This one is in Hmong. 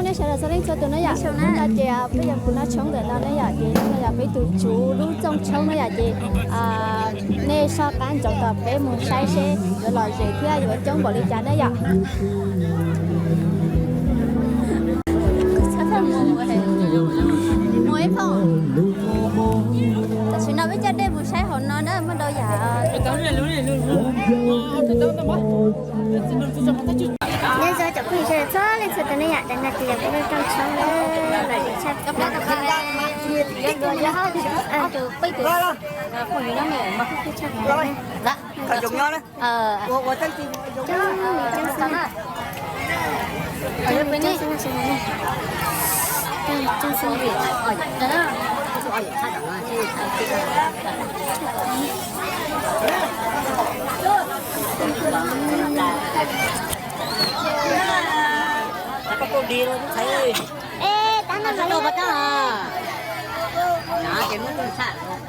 Nej sawv daws txhua leej txhua tus na yom, no ces peb yuav mus noj tshoob ntawm no ne yom, ces no yog peb tus tsuv lub txooj tshoob na yom, ces nej soj qab ntsoov kom peb mus saib seb yuav lom zem thiab yuav coob npaum li cas na yom. Mus ib phooj. Tam sim no peb coj nej mus saib hauv no na, muaj ntau yam. Nyob zoo cov phooj ywg sawv daws txhua leej txhua tus ne yom, tam no ces yog peb lub rooj tshoob na, lom zem tshaj plaws.